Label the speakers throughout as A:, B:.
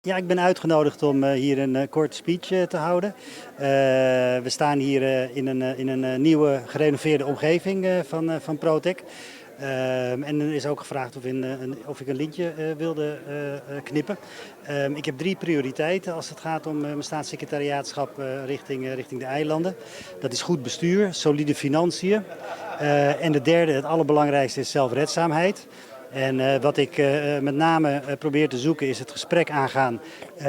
A: Ja, ik ben uitgenodigd om hier een korte speech te houden. We staan hier in een nieuwe gerenoveerde omgeving van Protec. En er is ook gevraagd of ik een lintje wilde knippen. Ik heb drie prioriteiten als het gaat om mijn staatssecretariaatschap richting de eilanden. Dat is goed bestuur, solide financiën. En de derde, het allerbelangrijkste, is zelfredzaamheid. En wat ik met name probeer te zoeken, is het gesprek aangaan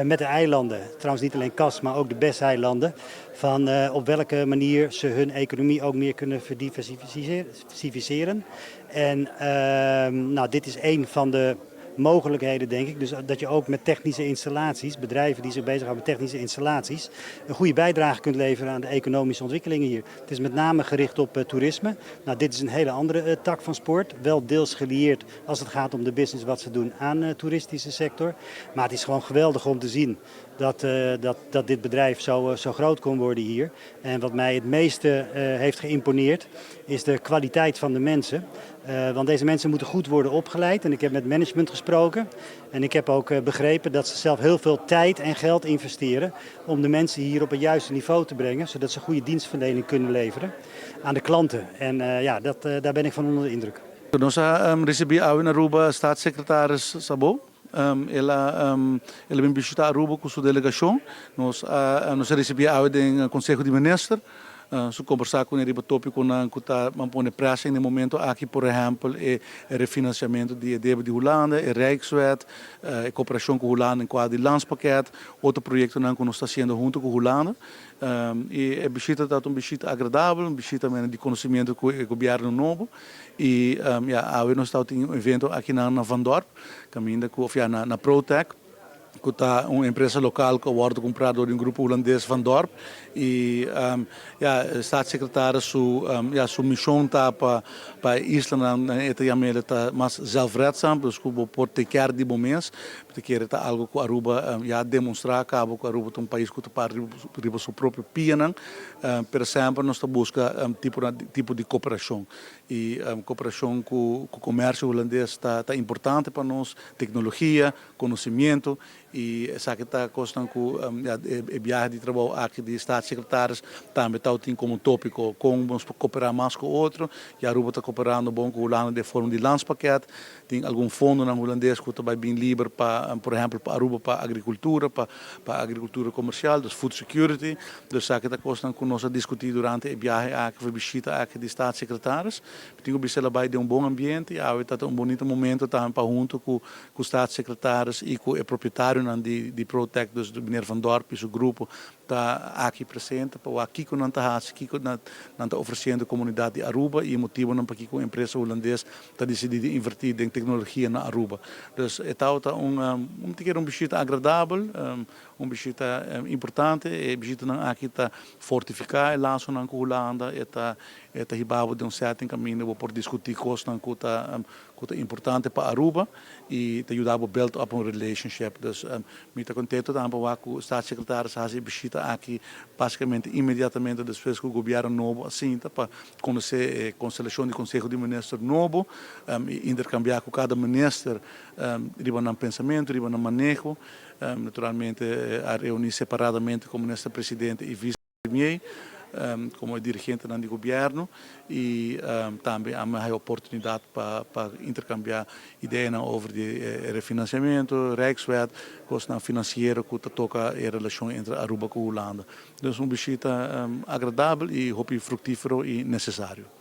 A: met de eilanden. Trouwens niet alleen Cas, maar ook de BES-eilanden. Van op welke manier ze hun economie ook meer kunnen verdiversificeren. En nou, dit is een van de mogelijkheden, denk ik. Dus dat je ook met technische installaties, bedrijven die zich bezighouden met technische installaties, een goede bijdrage kunt leveren aan de economische ontwikkelingen hier. Het is met name gericht op toerisme. Nou, dit is een hele andere tak van sport. Wel deels gelieerd als het gaat om de business wat ze doen aan de toeristische sector. Maar het is gewoon geweldig om te zien dat dit bedrijf zo groot kon worden hier. En wat mij het meeste heeft geïmponeerd, is de kwaliteit van de mensen. Want deze mensen moeten goed worden opgeleid. En ik heb met management gesproken. En ik heb ook begrepen dat ze zelf heel veel tijd en geld investeren om de mensen hier op het juiste niveau te brengen, zodat ze goede dienstverlening kunnen leveren aan de klanten. En ja, daar ben ik van onder de indruk.
B: Nos a risibí na Aruba staatssecretaris Szabó. El a bin bishitá Aruba ku su delegashon. Nos a risibí den Konseho di Minister. Su kombersá ku e tópikonan ku ta pone pressing na e momento aki, por ehèmpel, e refinanciamento di debe di Hulanda, e Rijkswet, e koperashon ku Hulanda den kuadro di landspakket, otro proyektonan ku nos ta hasiendo huntu ku Hulanda. I e bishita ta un bishita agradabel, un bishita di konosementu ku e gobièrnu nobo. I ja, awe nos tin un evento aki na Van Dorp, kaminda ku na Protec, ku ta un empresa lokal ku a wòrdu kumprá dor di un grupo hulandes, Van Dorp, i ja, staatssecretaris su, ja, su mishon ta pa isla ta yam'é ta mas zelfredzaam, dus ku por take care di bo mes, pasobra ta algo ku Aruba ja demostrá kaba ku Aruba ta un pais ku ta para riba su propio pianan, pero semper nos ta buska tipo di koperashon i koperashon ku komersio hulandes ta importante pa nos, teknologia, konosementu, i esaki ta kos ku ja, e biahe di trabou aki di staatssecretaris tambe ta tin komo tópiko kon nos koperá mas ku otro. I Aruba ta koperando bon ku Hulanda den forma di landspakket. Tin algun fondonan hulandes ku tambe bin liber pa, por ehèmpel, pa Aruba, pa agrikultura, pa agrikultura komersial, dus food security. Dus esaki ta kos ku nos a diskutí durante e biahe aki, bishita aki di staatssecretaris. Tin ku bisa bai den un bon ambiente i ta un bunita momento tambe pa huntu ku staatssecretaris i ku e propietario di Protec, dus meneer Van Dorp i su grupo, ta aki presente pa aki ku nan ta hasi, ku nan ta ofresiendo e komunidat di Aruba i motibonan pa ku e empresa hulandes ta disidí di invertí den teknologia na Aruba. Dus ta un bishita agradabel, un bishita importante, e bishitanan aki ta fortifiká e lasonan ku Hulanda, e ta hiba bo den un setting kaminda por diskutí kosnan ku ta importante pa Aruba i ta yuda build up un relationship. Dus mi ta kontentu tambe ku staatssecretaris a hasi bishita aki básikamente inmediatamente despues ku e gobièrnu nobo a sinta, pa konosé e konstelashon di Konseho di Minister nobo i interkambiá ku kada minister riba nan pensamentu, riba nan maneho. Naturalmente a reuní separadamente ku minister presidente i vice-premier, komo dirigente di gobièrnu, i tambe a oportunidat pa interkambiá idea over di refinanciamento, Rijkswet, kosnan finansiero ku ta toka e relashon entre Aruba ku Hulanda. Dus un bishita agradabel i hopi fruktífero i nesesario.